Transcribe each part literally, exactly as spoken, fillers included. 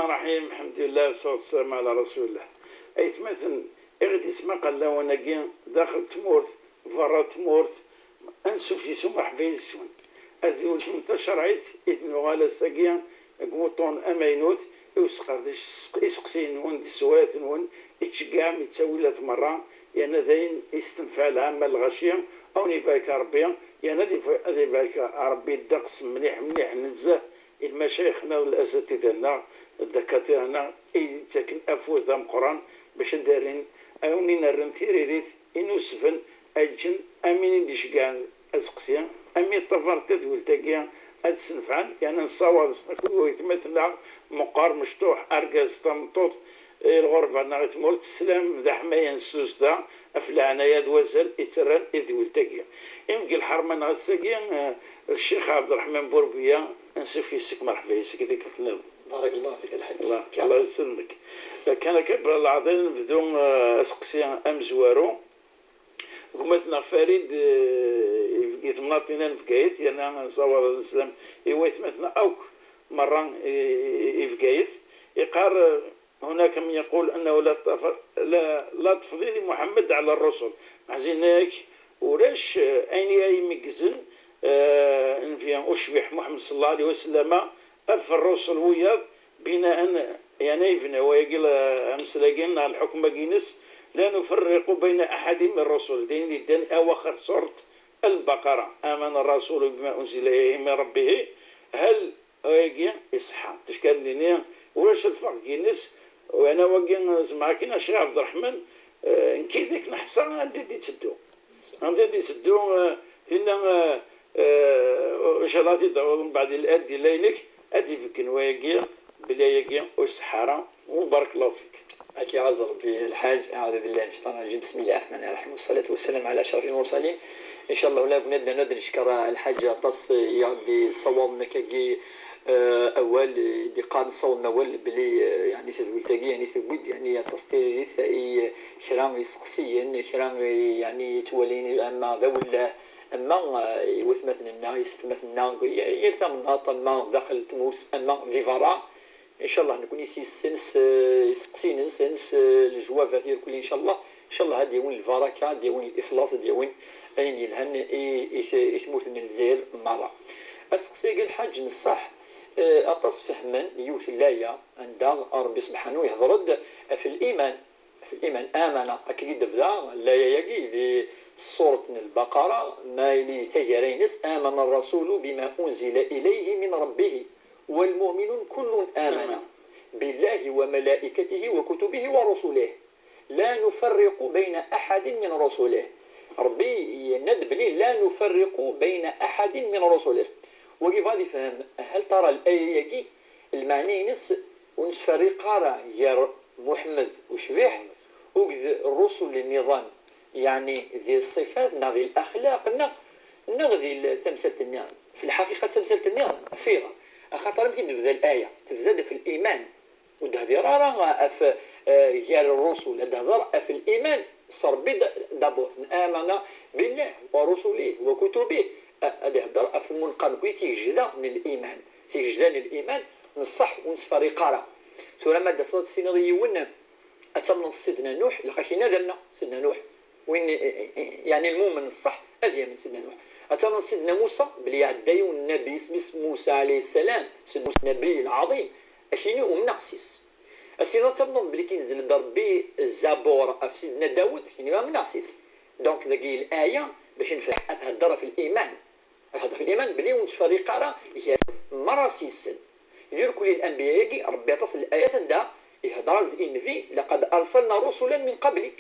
الرحمن الرحيم. الحمد لله والصلاة والسلام على رسول الله. Aytmaten, i ɣ-d-ismaqal lawan-agi, daxel tmurt, berra tmurt, ansuf yes-wen, mṛeḥba yes-wen. Ad d-iwulkem tacerɛit i d-nuɣal ass-agi deg wuṭṭun amaynut i usqerdec iseqsiyen-nwen d sswayat-nwen, ittceggiɛ mi ttawilat merra, yerna d ayen istenfɛen lɛamma lɣaci, a wen-ibarek Ṛebbi, yerna ad ibarek Ṛebbi ddeqs mliḥ mliḥ nezzeh i lmacayix-nneɣ d lasatida-nneɣ d ddakatira-nneɣ i d-ittaken afud d ameqqran bac ad d-rrin, a wen-in-rren tiririt inusben, ad ǧǧen am win i d-iceggɛen aseqsi, am win ṭṭafaren tadwilt-agi ad d-snefɛen, yerna nessawaḍ akk i waytmaten-nneɣ meqqar mecṭuḥ, argaz, tameṭṭut, i lɣerba neɣ i tmurt, sslam d aḥmayan s tussda ɣef leɛnaya d wazal i tterran i tedwilt-agi. Imdeg lḥerma-nneɣ ass-agi, eh, d Ccix Ɛebderreḥman Burbiya, ansuf yes-k, mṛeḥba yes-k i tikkelt nniḍen. بارك الله فيك الحاج. Allah, Allah yesselmek. Kan akka, bla leɛḍil, nebdu, eh, aseqsi amezwaru. Gma-tneɣ Farid, eh, i temnaḍt-inna n Bgayet, yerna nessawaḍ ad nsellem i waytmaten akk merra i, i, i Bgayet. Iqqar, eh, هناك من يقول أنه لا تف-، لا، لا تفضيل لمحمد على الرسل. Meɛna yak ulac, eh, ayen i ay imeggzen, eh, nnbi ucbiḥ Muḥemmed صلى الله عليه وسلم ɣef rrusul wiyaḍ, bina'an, yeɛni yebna wayagi la-, ameslay-agi neɣ lḥukm-agi-ines, لا نفرق بين أحد من الرسل, d ayen yeddan awaxer surat Al-Baqara, آمن الرسول بما أنزل إليه من ربه, hal Ayagi iṣeḥḥa. Tifka ad nini ulac lferq ines, wena wagi zemreɣ akin a Ccix Ɛebderreḥman, eh, nekki d akken ḥṣa anda i d-itteddu. Anda i d-itteddu, eh, tinna, eh, eh, incallah ad t-id-tawiḍ mbeɛd ad d-illa inek, ad d-ibeggen wayagi, belli ayagi ur iṣeḥḥa ara. وبارك الله فيك. Ad k-iɛaẓ Rebbi a lḥaǧ, أعوذ بالله من الشيطان الرجيم، بسم الله الرحمن الرحيم، والصلاة والسلام على أشرف المرسلين. Incallah ula bnadna ad neckeṛ a lḥaǧ aṭas i aɣ-d-issawaḍen akkagi, eh, awal, i d-iqqaren ssawaḍen awal belli, eh, yeɛni tadwilt-agi yeɛni tewwi-d yeɛni aṭas tiririt i kra iseqsiyen, kra i, yeɛni yettwalin ama d awellah, ama, eh, i watmaten-nneɣ, i yessetmaten-nneɣ, yal tamnaḍt, ama daxel tmurt, ama di berra. Incallah nekni s yis-sen, s, eh, iseqsiyen-nsen, s, eh, lejwabat irkelli, incallah, incallah ad d-yawin lbaraka, ad d-yawin lixlaṣ, ad d-yawin ayen yelhan i, i, i tmurt n Lezzayer merra. Aseqsi-agi lḥaǧ n ṣṣeḥ, eh, aṭas fehmen yiwet n laya anda Ṛebbi sebḥanu ihdeṛ-d ɣef liman, ɣef liman, amana, akka i d-tebda laya-agi di ṣṣuṛt n Lbaqara, ma yili taggara-ines, آمن الرسول بما أنزل إليه من ربه والمؤمنون كل آمن بالله وملائكته وكتبه ورسله لا نفرق بين أحد من رسله. Ṛebbi yenna-d belli لا نفرق بين أحد من رسله. Wagi bɣa ad ifhem, hal tara laya-agi, lmeɛna-ines ur nettferriq ara gar Muḥemmed ucbiḥ akked ṛṛusul nniḍen, yeɛni di ṣṣifat neɣ di laxlaq neɣ, neɣ di l-, tamsalt-nni. Fi lḥaqiqa d tamsalt-nni, fiɣ. Axaṭer amek i d-tebda laya? Tebda-d ɣef liman. Ur d-tehdiṛ ara ɣef, eh, gar ṛṛusul, ad d-tehdeṛ ɣef liman s Ṛebbi d-, d'abord. آمن بالله ورسله وكتبه. Eh, ad ihdeṛ ɣef lmunqer, nekni tigejda n liman. Tigejda n liman n ṣṣeḥ ur nettferriq ara. Tura ma d-taseḍ ad tiniḍ i yiwen, ad tamneḍ s Sidna Nuḥ, ilaq-ak-in ad amneɣ Sidna Nuḥ. Win, yeɛni lmumen n ṣṣeḥ ad yamen Sidna Nuḥ. Ad tamneḍ Sidna Musa, belli iɛedda yiwen n nnabi, isem-is Musa ɛalayhi ssalam, Sidna Musa, nnabi lɛaḍim, ad k-yini umneɣ s-is. Ad tiniḍ ad tamneḍ belli k-inzel-d Ṛebbi Zabur ɣef Sidna Dawed, ad k-yini amneɣ s-is. Donc, dagi laya, bac nefhem, ad theddeṛ ɣef liman. Ad theddeṛ ɣef liman belli ur nettferriq ara gar merra s-isen. Irkelli lanbiya-agi, Ṛebbi aṭas n layat anda ihdeṛ-as-d i nnbi, لقد أرسلنا رسلا من قبلك.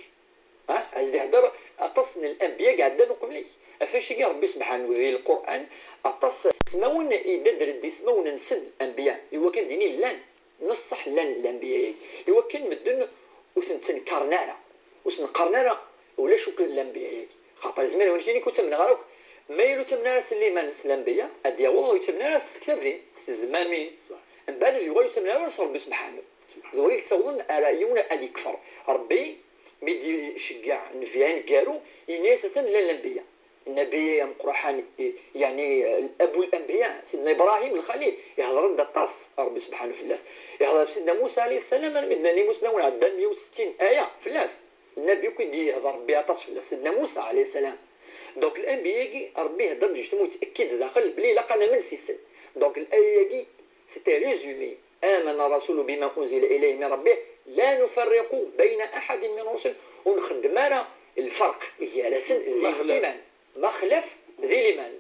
Ha? Ad ihdeṛ aṭas n lanbiya i iɛeddan uqbel-ik. Ɣef wacagi Ṛebbi sebḥanu di Lqur'an, aṭas ismawen, idder-d ismawen-nsen, anbiya, i wakken d ini llan. N ṣṣeḥ llan lanbiya-agi. I wakken medden ur ten-ttenkaren ara. Ur sen-qqaren ara ulac akk lanbiya-agi. Xaṭer izmer yiwen kini ur ttamneɣ ara akk. Ma yella ur ttamen ara s liman s lanbiya, ad d-yaweḍ ur yettamen ara s tektabin, s tezmamin. Ṣṣeḥ. Mbeɛd ad yuɣal ur yettamen ara s Ṛebbi sebḥanu. Ṣṣeḥ. D wagi i yettawḍen ara yiwen ad ikfer. Ṛebbi, mi d-iceggeɛ nnbi aneggaru, yenna-yas atan llan lanbiya. Nnabi ameqqran, yeɛni abu l-anbiya, Sidna Ibrahim lxalil, ihḍer-d aṭas Ṛebbi subḥanahu fell-as. Ihḍer ɣef Sidna Musa ɛalayhi ssalam armi d-nnan imusnawen ɛeddan meyya u settin aya fell-as. Nnabi akk i d-ihḍer Ṛebbi aṭas fell-as, Sidna Musa ɛalayhi ssalam. Donc, l-anbiya-agi, Ṛebbi ihḍer-d, justement, yettأكد daxel belli ilaq ad namen s-sen. Donc, l-aya-agi, c'est un résumé. آمن الرسول بما أنزل إليه من ربه لا نفرق بين أحد من رسله. Ur nxeddem ara lferq gar-asen di liman. Ma xlaf di liman.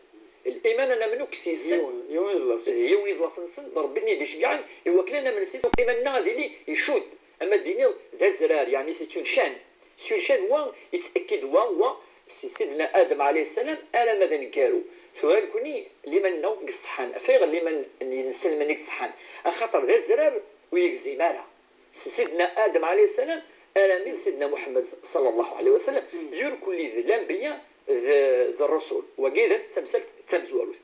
Liman ad namen akk s-sen. Yiwen, yiwen i d laṣel. D yiwen i d laṣel-nsen, d Ṛebbi i ten-id-iceggɛen, i wakken ad namen s-sen, liman-nneɣ ad yili icudd. Ama d-tiniḍ d azrar, yeɛni c'est une chaîne. C'est une chaîne, wa yettأكد wa, wa, si Sidna Adem ɛalayhi ssalam arma d aneggaru. Tura nekni liman-nneɣ deg ṣṣeḥḥan. Ɣef ayɣer liman n yinselmen i iṣeḥḥan? Axaṭer d azrar ur yegzim ara. Si Sidna Adem ɛalayhi ssalam armi d Sidna Muḥemmed ṣalla Llahu ɛalayhi wa sallam, irkelli d lanbiya d, d ṛṛusul. Wagi d tamsalt tamezwarut.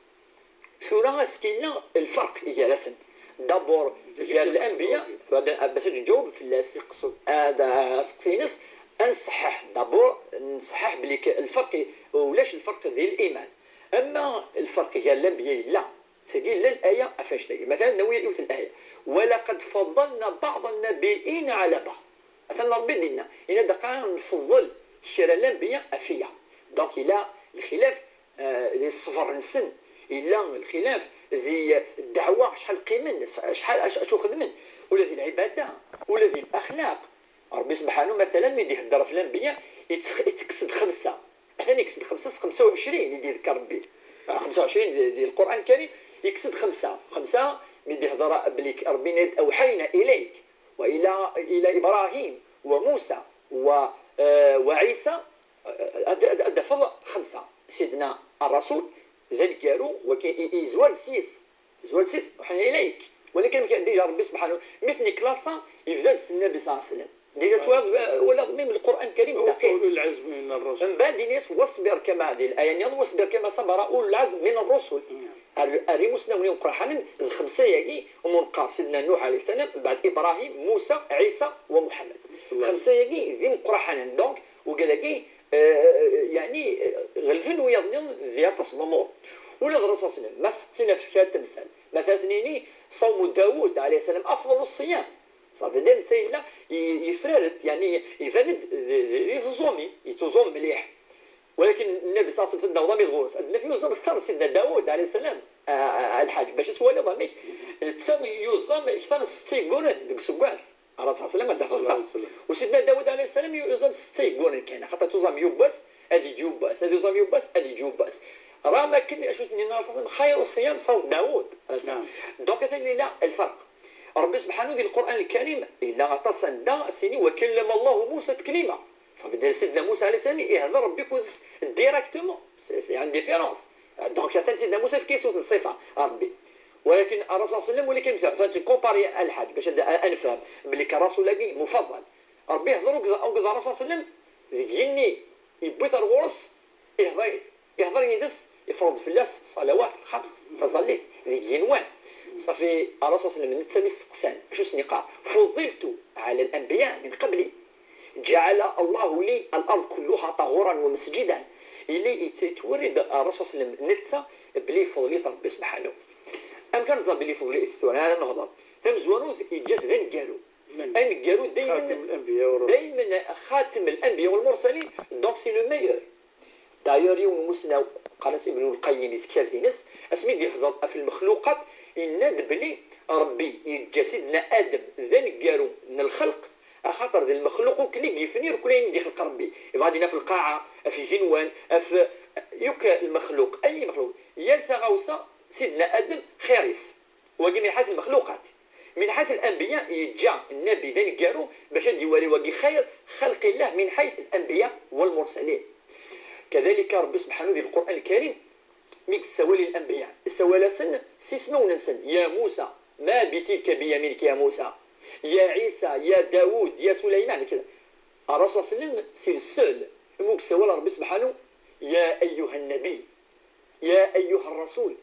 Tura, est-ce qu'il y a lferq gar-asen? D'abord, gar lanbiya, tura, bac ad nǧaweb fell-as, ad, aseqsi-ines, ad nṣeḥḥeḥ. D'abord, nṣeḥḥeḥ belli k-, lferq, ulac lferq di liman. Ama lferq gar lanbiya yella, tagi yella laya ɣef annect-agi. Matalan, nawi yiwet laya: ولقد فضلنا بعض النبيين على بعض. Atan Ṛebbi d-yenna, yenna-d aql-aɣ nfeḍḍel kra n lanbiya ɣef wiyaḍ. Donc, yella lxilaf, eh, di ṣṣber-nsen, yella lxilaf di ddeɛwa, acḥal qqimen, acḥal, acu, acu xedmen, ula di lɛibada, ula di laxlaq. Ṛebbi subḥanahu, matalan, mi d-ihedder ɣef lanbiya, yettx-, ittekkes-d xemsa. Atan yekkes-d xemsa s xemsa u ɛecrin i d-yedker Ṛebbi. Ah, xemsa u ɛecrin di, di Lqur'an Lkarim, yekkes-d xemsa. Xemsa, mi d-ihedder belli Ṛebbi yenna-d: أوحينا إليك وإلى، إلى إبراهيم وموسى و، eh, وعيسى، eh, ad, ad, ad d-tafeḍ xemsa. Sidna ṛṛasul d aneggaru, wakin i, i, yezwar-d s-yes. Yezwar-d s-yes, أوحينا إليك. Walakin amek, déjà Ṛebbi subḥanahu, mi ten-iklasa, yebda-d s Nnabi ṣalla Llahu ɛalayhi wa sallam. Déjà tura, eh, walaḍ même Lqur'an Lkarim دقيق. أولو العزم من الرسل. Mbeɛd yenna-yas: واصبر كما، di laya nniḍen: واصبر كما صبر أولو العزم من الرسل. Ar, ar imusnawen imeqqranen d xemsa-yagi, umi neqqar Sidna Nuḥ ɛalayhi ssalam, mbeɛd Ibrahim, Musa, Ɛisa wa Muḥemmed. Ṣella. Xemsa-yagi d imeqqranen. Donc, wigad-agi, eh, yeɛni, eh, ɣelben wiyaḍ-nniḍen di aṭas n umur. Ula d Ṛṛasul ṣalla Llahu ɛalayhi wa sallam, ma seqsin ɣef kra n temsal, ma ad asen-nini: صوم داود عليه السلام أفضل الصيام. Ça veut dire netta yella i-, yefrar-d, yeɛni iban-d di, di, di teẓẓumi, yettuẓum mliḥ. Walakin Nnabi ṣalla Llahu ɛalayhi wa sallam, ad d-naweḍ ami d ɣur-s, ad naf yuẓam akter n Sidna Dawud ɛalayhi ssalam, a, a, a Lḥaǧ, bac ad twaliḍ amek netta yuẓam akter n setta yegguren deg useggas. Ṛṛasul ṣalla Llahu ɛalayhi wa sallam ad d-tafeḍ akter. Ṣella Llahu ɛalayhi wa sallam. U Sidna Dawud ɛalayhi ssalam yu-, yuẓam setta yegguren kan, axaṭer tuẓam yiwwas, ad yeǧǧ yiwwas, ad yuẓam yiwwas, ad yeǧǧ yiwwas. Ṛaɣ akken acu i s-yenna Ṛṛasul ṣalla Llahu ɛalayhi wa sallam: خير الصيام صوم داود ɛalayhi ssalam. Xaṭer. Donc, atan yella lferq. Ṛebbi subḥanahu di Lqur'an Lkarim yella aṭas anda i s-yenna: وكلم الله موسى تكليما. Ça veut dire Sidna Musa ɛalayhi ssalam ihder Ṛebbi akked-s directement. C'est, c'est une différence. Donc, atan Sidna Musa yefka-yas yiwet n ṣṣifa Ṛebbi. Walakin Ṛṛasul ṣalla Llahu ɛalayhi wa sallam, walakin tura, tura nettkupari a Lḥaǧ, bac ad, ad nefhem belli kan Ṛṛasul-agi mufaḍḍal. Ṛebbi ihder akked, akked Ṛṛasul ṣalla Llahu ɛalayhi wa sallam, deg yigenni yewwi-t ar ɣur-s, ihder-it. Ihder yid-s, ifreḍ fell-as ṣṣalawat lxams, taẓallit, deg yigenwan. Ṣafi, Ṛṛasul ṣalla Llahu ɛalayhi wa sallam, netta mi s-seqsan, acu s-yenna? فضلت على الأنبياء من قبلي. جعل الله لي الأرض كلها طهورا ومسجدا. Yella yettwerri-d Ṛṛasul ṣalla Llahu ɛalayhi wa sallam netta belli ifeḍl-it Ṛebbi subḥanahu. Amek ara nẓer belli ifeḍl-it tura? Ara nehḍer. Tamezwarut, yeǧǧa-t d aneggaru. Aneggaru daymen, xatem l-anbiya wa ṛṛusul. Daymen xatem l-anbiya wal mursalin, donc c'est le meilleur. D'ailleurs, yiwen n umusnaw, qqaren-as Ibn Lqayyim di tektabt-ines, asmi d-yehder ɣef lmexluqat, yenna-d belli Ṛebbi yeǧǧa Sidna Adem d aneggaru n lxelq, axaṭer d lmexluq akk i yifen irkul ayen i d-ixleq Ṛebbi. Yebɣa ad d-yini ɣef lqaɛa, ɣef igenwan, ɣef yakk lmexluq, ay lmexluq. Yal taɣawsa, Sidna Adem xir-is. Wagi min ḥayt lmexluqat. Min ḥayt lanbiya, yeǧǧa nnabi d aneggaru bac ad d-iwali wagi xayr xalqillah min ḥayt lanbiya walmursalin. Kadalika, Ṛebbi subḥanahu di Lqur'an Lkarim, mi yessawal i lanbiya, yessawal-asen s yismawen-nsen: يا موسى ما بتلك بيمينك يا موسى، يا عيسى، يا داود، يا سليمان, kra. Ṛṛasul ṣalla Llahu ɛalayhi wa sallam, c'est le seul umi yessawal Ṛebbi subḥanahu: يا أيها النبي، يا أيها الرسول.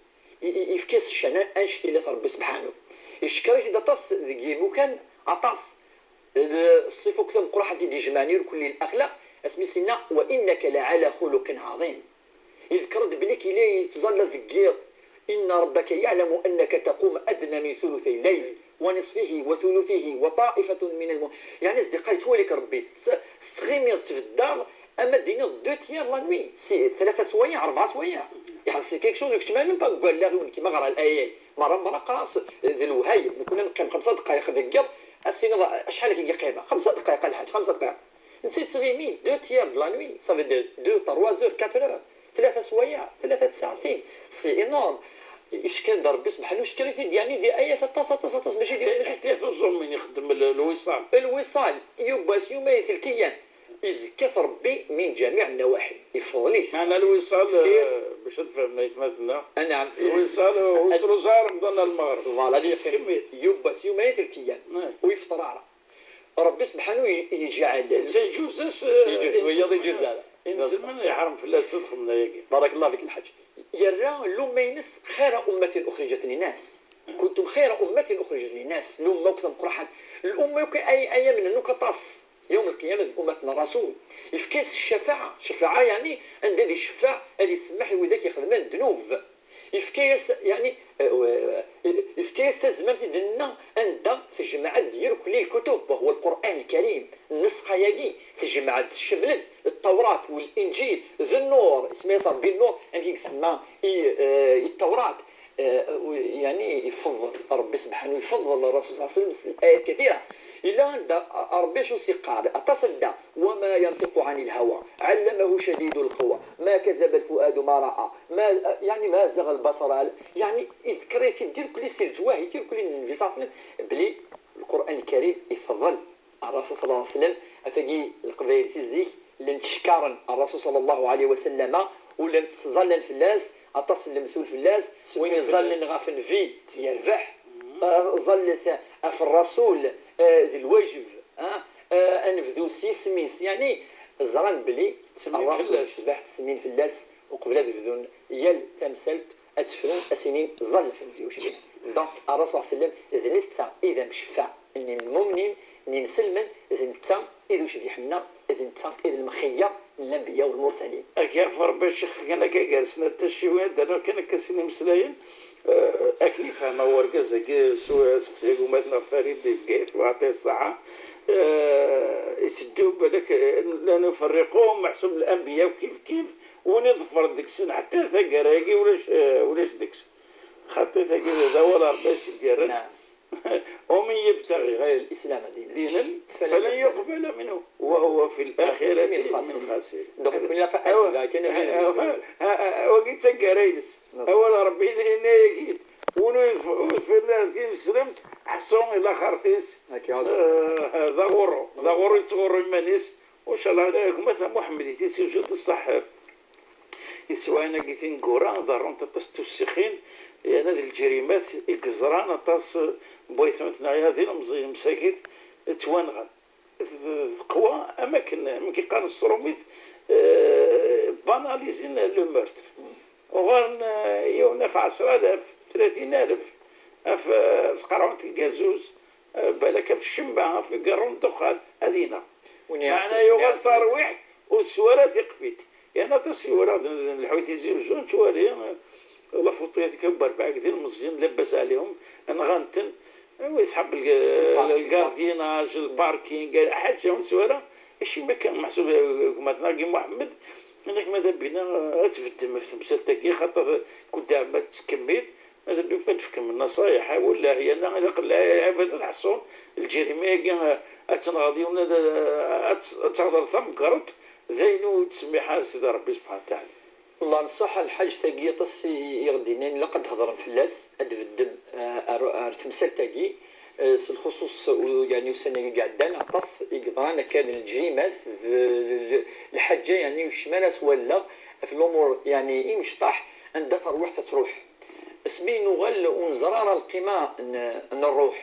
I, i, yefka-as ccan, a-, annect-ilat Ṛebbi subḥanahu. Icekkeṛ-it-id aṭas deg yimukan, aṭas. D ṣṣifa akk tameqqrant i d-ijemɛen irkelli n laxlaq, asmi s-yenna: وإنك لعلى خلق عظيم. Yedker-d belli kila yettẓalla deg yiḍ. Inna rabbaka ya'lamu annaka taqumu adna min thuluthay llayl wa nisfahu wa thuluthahu wa ta'ifatun min al-mu'minin. Yeɛni, a zeddiqa, yettwali-k Rebbi, tettɣimiḍ, tbeddaḍ, ama d-tiniḍ deux tiers la nuit, c'est tlata swayeɛ, rebɛa swayeɛ. Yeɛni, c'est quelque chose, kečč ma même pas deg wallaɣ-iw nekk ma ɣer l'ayat. Merra, merra qqareɣ-as d lewhayem. Nekkni neqqim xemsa dqayeq deg yiḍ, ad tiniḍ acḥal akka i qqimeɣ? Xemsa dqayeq, a lḥaǧ, xemsa dqayeq. Netta yettɣimi deux tiers de la nuit, ça veut dire deux, trois heures, quatre heures. Tlata swayeɛ, tlata tsaɛtin. C'est énorme. Icekkan-d Rebbi subḥanahu, icekkan-it-id, yeɛni, di ayat aṭas, aṭas, aṭas, mačči di, mačči di. Ḥtiyat uẓumin ixeddem l-, lwiṣal. Lwiṣal, yiwwas yumayet lkiyan. Izekka-t Rebbi min ǧamiɛ nnawaḥi. Ifeḍl-it. Meɛna lwiṣal, eh, bac ad tfehmem aytmaten-a. Anɛam. Lwiṣal, eh, ur yettruẓu ara Remḍan ar lmeɣreb. Voilà, ad yefhem. Yettkemmil. Yiwwas yumayet lkiyan. Eh. Ur yefṭer ara. Ṛebbi subḥanahu i-, iǧɛel. Netta iǧuz-as, eh, iǧuz wiyaḍ, iǧuz ara. Inselmen yeḥrem fell-as ad xedmen ayagi. Barakallahu fik, lḥaǧ. Yerra lumma-ines xayra ummatin uxrijat linnas. Kuntum xayra ummatin uxrijat linnas. Lumma akk tameqqrant. Lumma akk ay, ay amnen akk aṭas. Yawm lqiyama d ummat n Rasul. Yefka-yas ccafaɛa. Ccafaɛa yeɛni anda ad iceffeɛ, ad isemmeḥ i widak ixedmen ddnub. Yefka-yas, yeɛni, eh, eh, yefka-yas tazmamt i d-nenna anda tejmeɛ-d irkelli lkutub, wa huwa Lqur'an Lkarim. Nnesxa-yagi tejmeɛ-d, tecmel-d Ṭṭawrat, Linǧil, d Nnur, isemma-yas Ṛebbi Nnur, amek i isemma i, eh, i Ṭṭawrat. Eh, yeɛni, ifeḍl Ṛebbi subḥanahu, ifeḍl Ṛṛasul ṣalla Llahu ɛalayhi wa sallam s ayat kathira. Yella anda Ṛebbi acu s-yeqqar, aṭas anda, وما ينطق عن الهوى، علمه شديد القوى، ما كذب الفؤاد ما رأى، ما، يعني، ما زاغ البصر، يعني، يذكر في الدين كل سي الجواهر، يذكر كل النبي صلى الله عليه وسلم، بلي القرآن الكريم يفضل الرسول صلى الله عليه وسلم. Afagi Leqbayel si zik llan ttcekkaren Ṛṛasul ṣalla Llahu ɛalayhi wa sallam, u llan ttẓallan fell-as, aṭas n lemtul fell-as, win iẓallen ɣef nnbi yerbeḥ. Eh, ẓallet ɣef Ṛṛasul, eh, d lwajeb. Ah, eh, ad nebdu s yisem-is, yeɛni ẓran belli Ṛṛasul fell-as. Ttecbaḥ, ttsemmin fell-as, uqbel ad bdun yal tamsalt, ad tt-frun, ad s-inin ẓallet ɣef nnbi, ur yecbiḥ. Donc, Ṛṛasul ṣalla Llahu ɛalayhi wa sallam, d netta i d amceffaɛ n lmumnin, n yinselmen, d netta i d ucbiḥ-nneɣ, d netta i d lemxeyyer n lanbiya u lmursalin. Ad k-yeɛfu Ṛebbi a ccix, kan akka gar snat tacciwin, ad d-rnuɣ kan akka sin imeslayen, eh, akken i fehmeɣ urgaz-agi s-, seqsi gma-tneɣ Farid di Bgayet, wa yeɛṭi ṣṣaḥa, eh, iteddu balak, eh, la nuferriqu, meḥsub lanbiya kif kif, win iḍefren deg-sen, ḥetta taggara-agi ulac, eh, ulac deg-sen. Xaṭi tagi d awal Ṛebbi i s-d-yerran. Naam. ومن يبتغ غير الإسلام دينا دينا فلن فلن يقبل منه وهو في الآخرة من الخاسرين. Donc, ilaq ad tebɛ kan abrid n Islam. Wagi d taggara-ines. Awal Ṛebbi yenna-yagi, win ur yedf-, ur yedfiren ara tineslemt, ḥṣu i laxert-is, eh, d aɣurru. D aɣurru yettɣurru iman-is. Ucala, eh, gma-tneɣ Muḥemmed i Tizi Uzzu d ṣṣeḥ. Iswayen-agi tineggura ḍerrunt aṭas n tussixin, yerna d leǧrimat i yeẓran aṭas n waytmaten-nneɣ, yerna d ilemẓiyen msakit ttwanɣen. D, d, teqwa am akken, am akken qqaren s trumit, eh, banalisin le meurtre. Uɣalen, eh, yiwen ɣef ɛecra alaf, tlatin alaf, ɣef, eh, tqerɛunt n lgazuz, eh, balak ɣef ccemma, ɣef igerru n ddexxan, ad ineɣ. Meɛna yuɣal tarwiḥt ur teswi ara tiqfilt. Yerna aṭas i walaɣ d, d lḥut Tizi Uzzu, nettwali, eh, lafuṭu-ya tekka n werbaɛ deg d ilmeẓyen, labas ɛlihum, nɣan-ten, eh, wa yesḥab lg-, lgardiennage, lparking, ḥaǧa ur neswi ara. Acimi akka meḥsub, eh, gma-tneɣ Muḥemmed, anak ma d abina, eh, ad tbeddem ɣef temsalt-agi, xaṭer kudɛem ad tettkemmil, ad, ad d-tefkem nnaṣayeḥ, a wellah, yerna ilaq lɛibad ad ḥṣun, lǧerima-agi, eh, ad tenɣeḍ yiwen, ad, ad, ad teɣder tameggart, d ayen ur yettsemmiḥ ara Sidi Ṛebbi subḥanahu wa taɛala. Llah nṣaḥ lḥaǧ tagi aṭas i, i ɣ-d-innan ilaq ad d-hedren fell-as, ad d-beddem, eh, ar, ar temsalt-agi, eh, s lxuṣuṣ u, yeɛni ussan-agi i iɛeddan, aṭas i yeḍran akka d leǧrimat, d, d, d lḥaǧa, yeɛni ur yekcim ara s wallaɣ, ɣef lumuṛ, yeɛni imecṭaḥ, anda tarwiḥt ad truḥ. Asmi nuɣal ur neẓra ara lqima n, n ṛṛuḥ.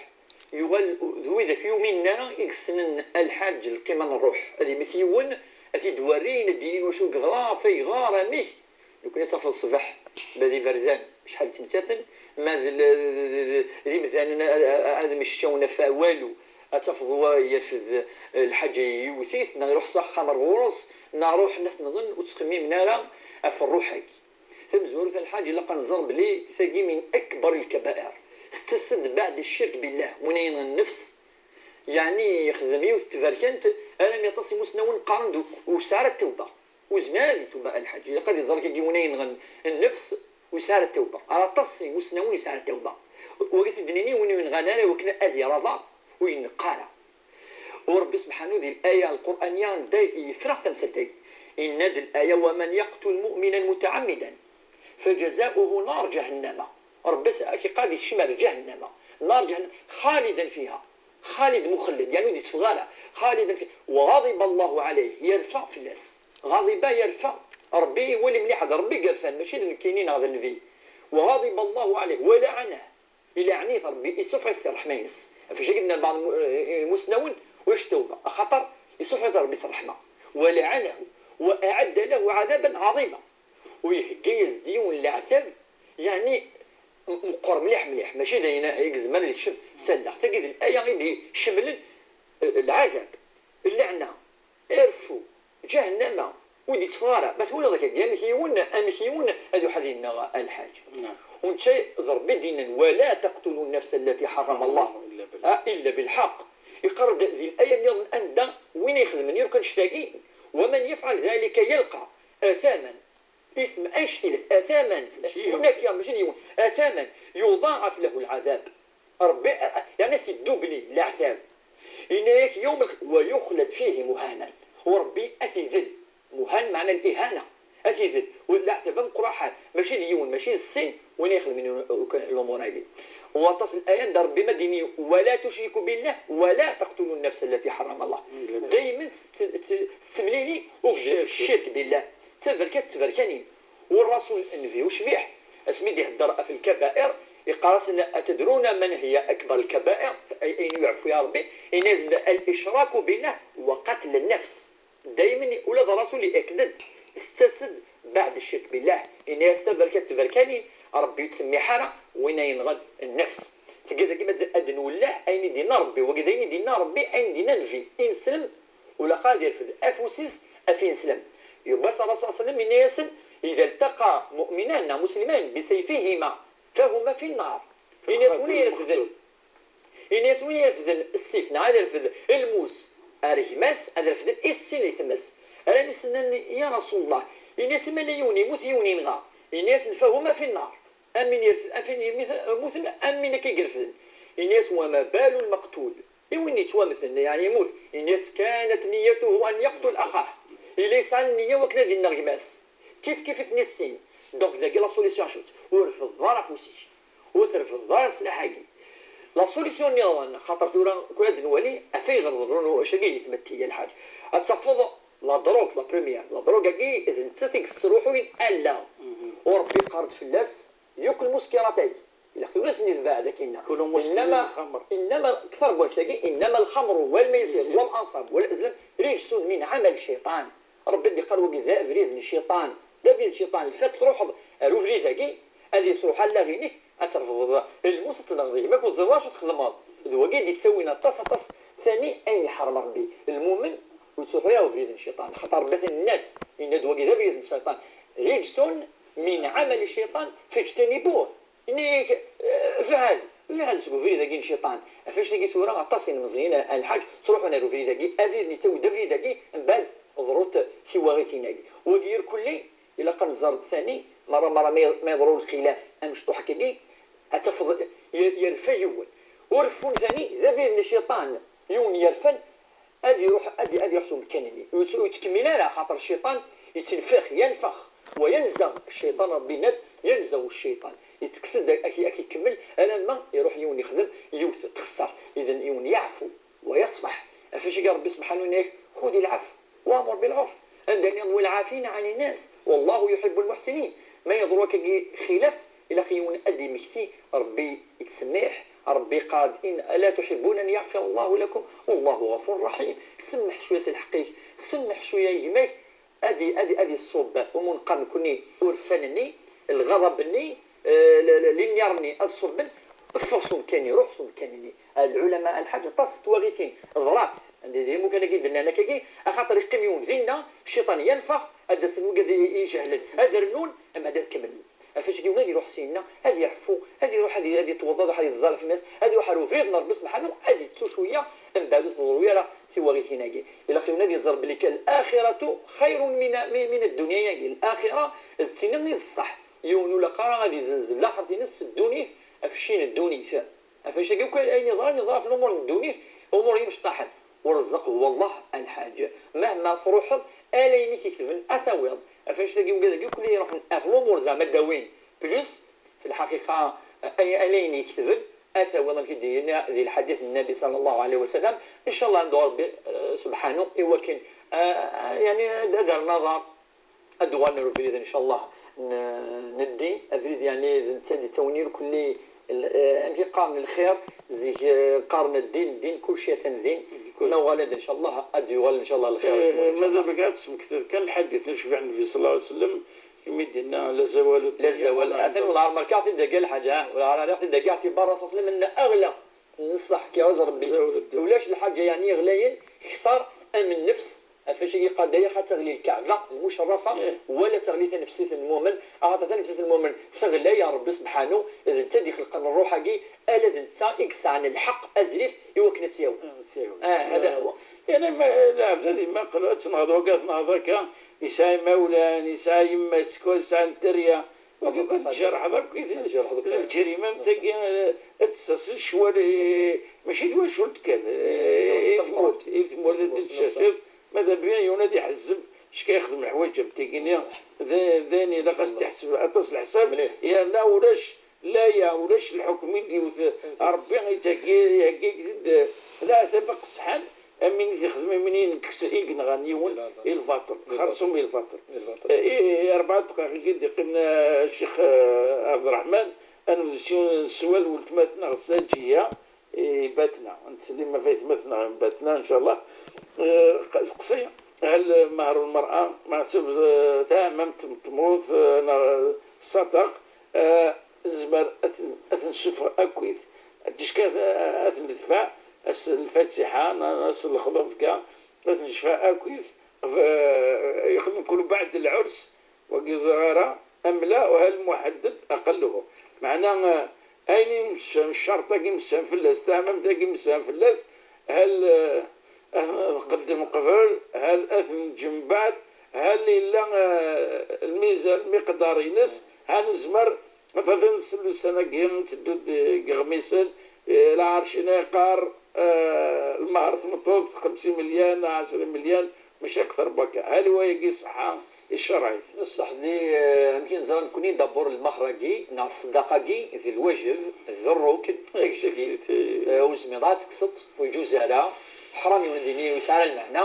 Yuɣal d wid ur yuminen ara i yessnen a lḥaǧ lqima n ṛṛuḥ. Ad immet yiwen, ad t-id-werrin, ad d-inin wacu i yeḍra, ɣef ay yeɣɣar, amek. Nekkni ad tafeḍ ṣṣbeḥ, ma d iberdan, acḥal ttmettaten, ma d l-, d, d, d, d imdanen a, a, a, ad mmecčawen ɣef walu. Ad tafeḍ wa yerfed, eh, lḥaǧa yiwet-it, neɣ iruḥ s axxam ar ɣur-s, neɣ ruḥen ad t-nɣen, ur ttxemmimen ara ɣef ṛṛuḥ-agi. Tamezwarut a lḥaǧ, ilaq ad nẓer belli tagi min akbar lkabair. Tettas-d beɛd ccirk billah, win yenɣen nnefs, yeɛni yexdem yiwet n tberkant, armi aṭas imusnawen qqaren-d ur yesɛi ara ttawba. Ur yezmir ara ad itub a lḥaǧ. Ilaq ad iẓer kagi win yenɣen nnefs ur yesɛi ara ttawba. Ar aṭas imusnawen ur yesɛi ara ttawba. Wagi t-id-nini win ur yenɣan ara iwakken ad yerr aḍar ur yenneqq ara. U Ṛebbi subḥanu di laya lqur'aniya anda yefreɣ tamsalt-agi. Yenna-d laya: ومن يقتل مؤمنا متعمدا فجزاؤه نار جهنم. Ṛebbi ak-iqqar ad ikcem ar ǧahennama. نار جهنم خالدا فيها. Xalid muxelled, yeɛni ur d-itteffeɣ ara. Xalid fi, وغضب الله عليه, yerfa fell-as. Ɣaḍiba, yerfa. Ṛebbi iwali mliḥ, d Ṛebbi i yerfan, mačči d nekkini neɣ d nnbi. وغضب الله عليه ولعنه. Ileɛɛen-it Ṛebbi, isuffeɣ-it si ṛṛeḥma-ines. Ɣef wacu i d-nnan lbeɛḍ n lmusnawen, ulac tawba, axaṭer isuffeɣ-it Ṛebbi si ṛṛeḥma. ولعنه وأعد له عذابا عظيما. U ihegga-yas-d yiwen n leɛtab, yeɛni, m-, meqqer mliḥ mliḥ, mačči d ayen i yezmer ad ikcem s allaɣ. Tagi d laya i d-icemmlen, eh, lɛadab, lleɛna, ireffu, ǧahennama, ur d-itteffeɣ ara. Ma twalaḍ akka, amek yiwen, amek yiwen ad iḥad yenna a lḥaǧ. Naam. U netta d Ṛebbi i d-yennan: ولا تقتلوا النفس التي حرم الله إلا بالحق. Ah, illa bilḥaq. Iqqar-d di laya nniḍen anda win ixedmen yakk annect-agi: ومن يفعل ذلك يلقى أثاما. Isem anect-ilat, asaman, mačči yiwen. Nekk, mačči d yiwen, asaman, يضاعف له العذاب. Ṛebbi, a-, a-, yeɛni a s-iddubli leɛtab. Yenna-yak يوم الق-، ويخلد فيه مهانا. U Ṛebbi a t-idel. Muhan meɛna lihana. A t-idel. U leɛtab ameqqran, mačči d yiwen, mačči d sin, win ixedmen lumuṛ-agi. U aṭas n laya anda Ṛebbi ma d-ini: ولا تشركوا بالله ولا تقتلوا النفس التي حرم الله. Daymen tt-, tt-, tettemlili ccirk billah. D taberkat n tberkanin. U Ṛṛasul nnbi ucbiḥ, asmi d-ihedder ɣef lkabair, iqqar-asen: أتدرون من هي أكبر الكبائر؟ Ay, ayen ur yeɛfu ara Ṛebbi, yenna-yasen: الإشراك بالله وقتل النفس. Daymen ula d Ṛṛasul i-, iaked-d, tettas-d beɛd ccirk billah. Yenna-yas taberkat n tberkanin, Ṛebbi ur yettsemmiḥ ara win yenɣen nnefs. Tagi dagi ma d-, ad nwellah ayen i d-yenna Ṛebbi, wagi d ayen i d-yenna Ṛebbi, ayen i d-yenna nnbi, i neslem, ulaq ad yerfed afus-is ɣef ineslem. Yuba s Ṛṛasul صلى الله عليه وسلم yenna-yasen: إذا التقى مؤمنان neɣ مسلمان بسيفيهما فهما في النار. Yenna-yas win irefden, yenna-yas win irefden ssif neɣ ad irfed lmus ar gma-s, ad refden i sin di tmes. Rran-as nnan: يا رسول الله, yenna-yas ma yella yiwen yemmut yiwen yenɣa, yenna-yasen: فهما في النار. Am win iref-, am win yemmut-, yemmuten am win akka i irefden. Yenna-yas: وما بال المقتول؟ I win yettwamten, yeɛni yemmut, yenna-yas: كانت نيته أن يقتل أخاه. Yella yesɛa nniya wakken ad yenɣ gma-s. Kif kif i ten-issin. Donc dagi la solution acu-tt? Ur refdeḍ ara afus-ik. Ur trefdeḍ ara sslaḥ-agi. La solution nniḍen, xaṭer tura kul ad nwali, af ayɣer ḍerrun wacagi di tmetti a lḥaǧ. Ad tafeḍ la drogue, la première. La drogue-agi d nettat i yesruḥuyen allaɣ. U Ṛebbi iqqar-d fell-as yakk lmuskirat-agi. Ilaq tura ad sen-itbeɛ dagi-nna. كلوا مسكرين إنما، خمر. إنما أكثر n wannect-agi, إنما الخمر والميسر والأنصاب والأزلام رجس من عمل الشيطان. Ṛebbi d-iqqar wagi d abrid n cciṭan. D abrid n cciṭan. Lfat truḥeḍ ar ubrid-agi, ad yesruḥ allaɣ-inek, ad trefdeḍ lmus, ad tenɣeḍ gma-k, ur teẓriḍ acu txedmeḍ. D wagi i d-ittawin aṭas, aṭas. Tani ayen iḥrem Ṛebbi. Lmumen ur yettruḥu ara ubrid n cciṭan. Xaṭer Ṛebbi yenna-d, yenna-d wagi d abrid n cciṭan. رجس من عمل الشيطان فاجتنبوه. Ini-k, eh, bɛed, bɛed seg ubrid-agi n cciṭan. Ɣef wannect-agi tura aṭas inmeẓyen a, a lḥaǧ, ttruḥun ar ubrid-agi, abrid-nni yettawi-d abrid-agi, mbeɛd ḍrut tiwaɣitin-agi. Wagi irkelli, ilaq ad nẓer tani, merra, merra ma, ma yeḍru lxilaf amecṭuḥ akkagi, ad tafeḍ yer-, yerfa yiwen. Ureffun tani, d abrid n cciṭan, yiwen yerfan, ad iruḥ, ad, ad iruḥ s umkan-nni. Ur yett-, ur yettkemmil ara, xaṭer cciṭan yettenfix, yenfex, wa yenzeɣ cciṭan, Ṛebbi yenna-d, yenzeɣ cciṭan. Yettekkes-d ak-, ak-, ak-ikemmel, alamma iruḥ yiwen yexdem yiwet n txeṣṣart. Idan yiwen yeɛfu, wa yeṣfaḥ. Ɣef wacagi Ṛebbi subḥanu yenna-ak: خذ العفو وأمر بالعرف. Anda nniḍen: والعافين عن الناس والله يحب المحسنين. Ma yeḍru akkagi xilaf, ilaq yiwen ad d-yemmekti, Ṛebbi yettsemmiḥ, Ṛebbi yeqqar-d: إن، ألا تحبون أن يغفر الله لكم والله غفور رحيم. Semmeḥ cwiya s lḥeqq-ik, semmeḥ cwiya i gma-k, ad i-, ad i-, ad iṣubb umunqar nekkni urfan-nni, lɣaḍab-nni, eh, l-, l-, linniṛ-nni ad ṣubben, ffeɣ s umkan-nni, ruḥ s umkan-nni. Lɛulama, lḥaǧ, aṭas n twaɣitin ḍrat. Anda d imukan-agi d-nnan akkagi, axaṭer iqqim yiwen dinna, cciṭan yanfex, ad d-asen wigad i- ijehlen, ad rnun, mbeɛd ad kemmlen. Ɣef wacagi yiwen ad iruḥ syenna, ad iɛeffu, ad iruḥ ad i- ad itweḍḍeḍ, ad iẓẓal ɣef iman-is, ad iruḥ ar ubrid n Ṛebbi subḥanu, ad ittu cwiya, mbeɛd ur teḍru ara tiwaɣitin-agi. Ilaq yiwen ad iẓer belli kan الآخرة خير من من الدنيا-agi. Laxira d tin i d ṣṣeḥ. Yiwen ur ilaq ara ad izenz laxert-ines s ddunit ɣef cci n ddunit. Ɣef wacagi akk ayen yeḍran, yeḍra ɣef lumuṛ n ddunit, umuṛ imecṭaḥen. Urezzeq huwa Allah, a lḥaǧ. Mahma truḥeḍ, ala ayen i k-iketben ad tawiḍ. Ɣef wacagi wigad-agi akk i iruḥen ɣef lumuṛ zeɛma ad d-awin plus, fi lḥaqiqa, ay- ala ayen iketben ad tawiḍ, amek i d-yenna di lḥadit n Nnabi صلى الله عليه وسلم. Ncallah ad nedɛu Ṛebbi, eh, subḥanu, i wakken, eh, yeɛni ad ad rren aḍar. Ad d-uɣalen ar ubrid, ncallah, n n ddin, abrid yeɛni d netta i d-ittawin irkelli, l- eh, amek i qqaren, lxir. Zik, eh, qqaren ddin, ddin, kulci atan din. Ma uɣalen-d, ncallah, ad d-yuɣal, ncallah, lxir. Eh, madam, ad tesmektiḍ kan lḥadit n ucbiɛ n Nnbi صلى الله عليه وسلم, imi d-yenna: لا زوال الدنيا. La zawal. Atan wellah ar ma rkiɣ-t-id dagi a lḥaǧ, ha? Wellah ar rkiɣ-t-id dagi, اعتبار الرسول صلى الله عليه وسلم inna aɣla. Ṣṣeḥ, kra ẓer Rebbi. Ulac lḥaǧa yeɛni ɣlayen kter am nnefs. Ɣef wacagi yeqqar-d: aya ad teɣli lkaɛba lmucerrafa, wala teɣli tanefsit n lmumen, axaṭer tanefsit n lmumen teɣla, ya Rebbi subḥanu, d netta i d-ixelqen ṛṛuḥ-agi, ala d netta i yesɛan lḥeqq azrif i wakken ad tt-yawi. Ah, hada huwa. Yeɛni ma lɛebd ad imaqel, ad tenɣeḍ wagi, ad tenɣeḍ akka, yesɛa imawlan, yesɛa yemma-s, yesɛa dderya, wagi akk ad tjerḥeḍ akk i d lǧerima am tagi, eh, ad tessers ccwal, eh, mačči d twacult kan, eh, i tmurt, i tmurt ad tt-tcerciḍ, ma d abrid yiwen ad iḥezzeb, acku yexdem leḥwayeǧ am tigi-nni, d d ayen ilaq ad s-t-iḥseb aṭas leḥsab, yerna ulac laya, ulac lḥukm i d-yewwet Ṛebbi, yettheggi, iheggi-d leɛtab aqesḥan, am win i t-ixdem, am win i yekkes, i yenɣan yiwen i lbaṭel, xerṣum i lbaṭel. I, i rebɛa dqayeq i d-yeqqimen, a Ccix, eh, Ɛebderreḥman, ad nebdu s yiwen n sswal n weltma-tneɣ Saǧiya, i Batna. Ad nsellim ɣef aytma-tneɣ n Batna, ncallah. Eh, q-, seqsi, hal mahru lmer'a meḥsub, eh, taɛmamt n tmurt, eh, neɣ ṣṣadaq, eh, nezmer ad ten-, ad ten-nessufeɣ akkit, ǧǧ-k ad, ad ten-nedfeɛ, ass n lfatiḥa, neɣ ass n lexḍubga, ad ten-necfeɛ akkit, qb-, eh, yeqdem kul baɛd lɛurs, wagi ẓriɣ ara, amla, hal muḥadded aqalluhu. Meɛna, eh, ayen i nessefhem, ccerṭ-agi nessefhem fell-as, taɛmamt-agi nessefhem fell-as, hal, eh, ad nqeddem qbel, hal ad t-neǧǧ mbeɛd, hal yella, eh, lmizan, lmiqdar-ines, ha nezmer, ad nsell ussan-agi, nteddu-d deg iɣmisen, eh, lɛerc-ina yeqqar, eh, lmehr n tmeṭṭut xemsin melyan, ɛecrin melyan, mačči akter n wakka. Hal wayagi ṣṣeḥḥa icerreɛ-it? Ṣṣeḥ di, eh, amek i neẓra nekkni, d'abord lmehr-agi neɣ ṣṣeddaqa-agi d lwajeb, d rrukn, d tagejdit. Eh, ur tezmireḍ ad tekkseḍ, ur yeǧuz ara, ḥram yiwen ad yini ur yesɛi ara lmeɛna,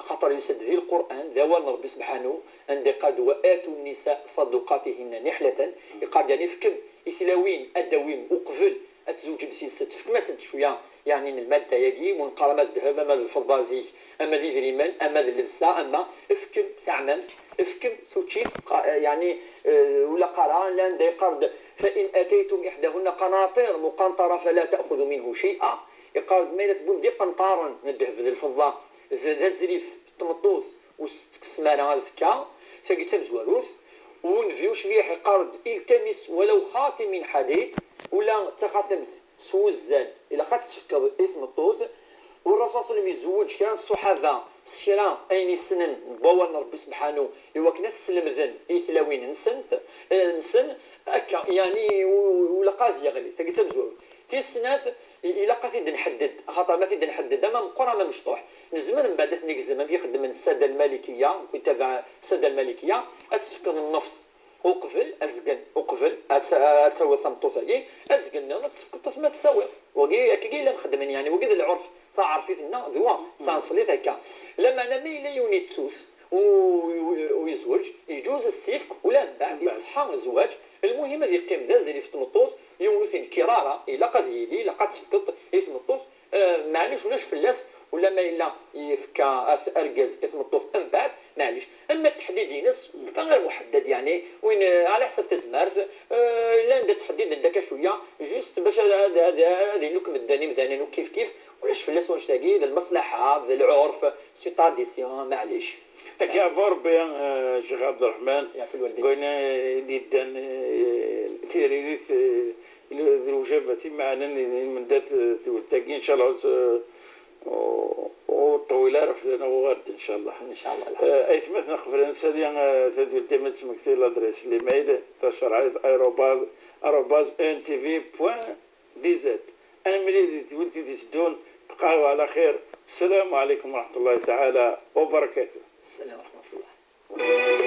axaṭer yusa-d di Lqur'an, d awal n Ṛebbi subḥanu, anda yeqqar-d: وآتوا النساء صدقاتهن نحلة. Yeqqar-d, yeɛni, fkem i tlawin ad d-awin uqbel ad tzewǧem s-, yis-sent, fkem-asent cwiya, yeɛni, n lmadda-agi, ur neqqar ama d ddheb, ama d lfeḍḍa zik, ama d idrimen, ama d llebsa, ama fkem taɛmamt, fkem tuččit, qa-, yeɛni, eh, ula qqareɣ, llan da yeqqar-d: فإن آتيتم إحداهن قناطير مقنطرة فلا تأخذوا منه شيئا. Yeqqar-d ma yella tewwim-d iqenṭaren n ddheb d lfeḍḍa, d, d azrif n tmeṭṭut, ur s-tettekkes ara azekka, tagi d tamezwarut. Nnbi ucbiḥ yeqqar-d: التمس ولو خاتم من حديد, ula d taxatemt s wuzzal ilaq ad tt-tefkeḍ i tmeṭṭut. U Ṛṛasul ṣalla Llahu ɛalayhi wa sallam izewweǧ kra n ṣṣuḥaba s kra ayen yessnen n wawal n Ṛebbi subḥanu, i wakken ad t-slemden i tlawin-nsent, eh, nsen, akka, yeɛni, u-, u-, ilaq ad yeɣli. Tagi d tamezwarut. Tis snat, i-, ilaq ad t-id-nḥedded, axaṭer ma t-id-nḥedded, ama meqqer ama mecṭuḥ, nezmer mbeɛd ad t-negzem, amek i xeddmen ssada lmalikiya, ku itabaɛ ssada lmalikiya, ad t-tefkeḍ nnefs uqbel, azgen uqbel, ad t-, ad tawiḍ tameṭṭut-agi, azgen nniḍen ad tefkeḍ-as ma tsawiḍ. Wagi, akkagi i llan xeddmen, yeɛni, wagi d lɛurf, taɛerfit-nneɣ d wa, taneṣlit akka. Lameɛna ma yella yiwen ittut, u, u, u yezweǧ, yeǧuz ad s-yefk, ula mbeɛd, mbeɛd, iṣeḥḥa zzwaǧ, lmuhim ad yeqqim d azrif n tmeṭṭut, yiwen ur t-inekkir ara, ilaq ad yili, ilaq ad tefkeḍ i tmeṭṭut, Maɛlic ulac fell-as, ula ma yella yefka at argaz i tmeṭṭut mbeɛd, maɛlic. Ama teḥdid-ines, fa ɣer muḥeddad, yeɛni win, ɛla ḥsab tazmert, llan-d ttḥeddiden-d akka cwiya, juste bac ad, ad, ad, ad iluk medden imdanen u kif kif, ulac fell-as wanect-agi, d lmaslaḥa, d lɛurf, c'est tradition, maɛlic. Akka yeɛfu Rebbi, Ccix Ɛebderreḥman, deg wayen i d-yeddan, tiririt, d lewjabat imeɛnen i lmendad tewlt-agi, ncallah ur ṭṭewwil ara fell-aneɣ, uɣal-d ncallah. Ncallah. Aytmaten, qbel ad nsali tadwilt-agi, ad d-tmekti ladris n l'email, tacerɛit arobase, arobase E N T V point D Z. Ad nemlil di tadwilt i d-iteddun, bqaw ɛla xir. Ssalamu ɛlikum wa raḥmatullahi taɛala wa barakatuh. Sslam wa raḥmatullah.